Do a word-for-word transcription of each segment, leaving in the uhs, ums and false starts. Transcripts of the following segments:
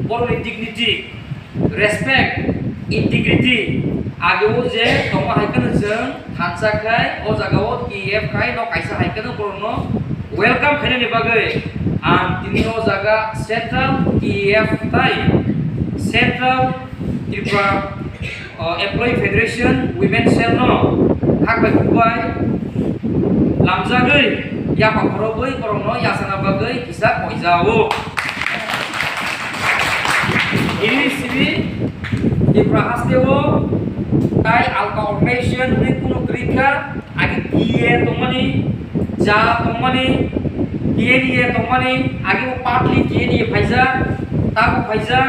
borokni dignity, respect, integrity, ageo je tongma hai kheno chwng thansa khai, o jagao T F khai no kaisa hai kheno borokno welcome khainani bagwi ang tini o jaga Central T F tai Central Tripura, o, Employee Federation Women Cell no hak bai khuk bai lamjagwi yapha khorobwi borokno yachana bagwi kisa koijao. Ini simi Tripura hasteo tai alka organization ni kunu kwrwi kha, agi T A tongmani, ja tongmani, T N A tongmani, agi bo partly T N A phaijak, tabo phaijak,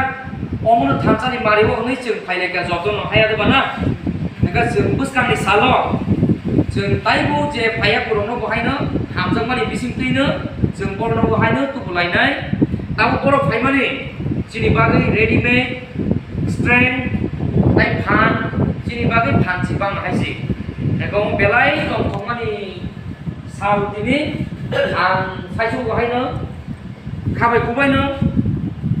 omono thansani mario hwnwi chwng phailai kha jotono, haya de bana? Hwnkhe chwng bwskangni salo chwng taibo je phaiya borokno bo haino hamjakmani bisingtwino chwng borokno bo haino tubulainai. Tamo borok phaimani chini bagwi ready made, strength, tai phan, chini bagwi phan si bangma hai si. Eko belai tongthokmani sal tini ang saichung bo haino khabai kubaino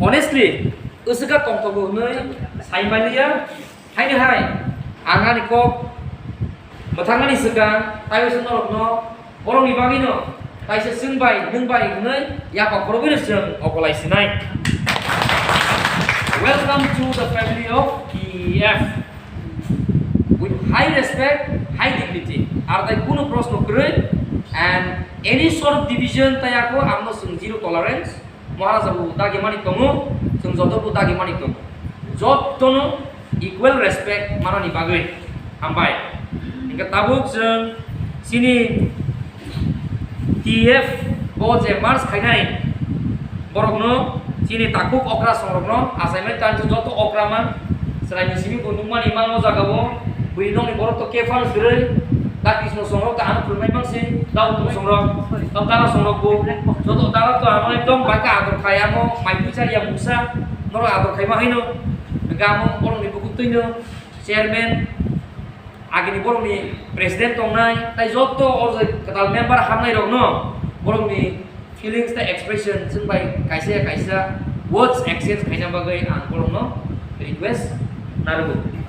honestly uswka tongthogo hwnwi sai manliya. Haini hai, ang ani kok mwthangmani swkang, taibo se norokno, borokni bagwino, taisa chwng bai, nwng bai hwnwi, yapha khorokgwino chwng okolai sinai. Welcome to the family of T F. With high respect, high dignity. Ar tai kunu proshno kwrwi, and any sort of division tai ako, amno chwng zero tolerance. Maharaja bo dagi mani tongo, chwng joto bo dagi mani tongo. Jotono equal respect manani bagwi hambai. Hingke tabuk chwng chini T F bo je march khainai borokno chini takhuk okra songrokno achaimani tansi joto okra man chwraini simi bo nukmani mango jagao bui nokni borok to kephang swrwi. Da Krishna songrok ta ano phwrwngmai bangsi, da Uttam songrok, da Dara songrok bo, joto dara to ano ekdom baika ador khai, ano mai pui chari ya mungsa, norok ador khai ma haino, gamo borokni bukuktwino, chairman, agini borokni president tongnai, tai joto o je kwtal member hamnai rokno, borokni feelings ta expression chwng bai kaisa ya kaisa words exchange khaina bagwi ang borokno request narwgo.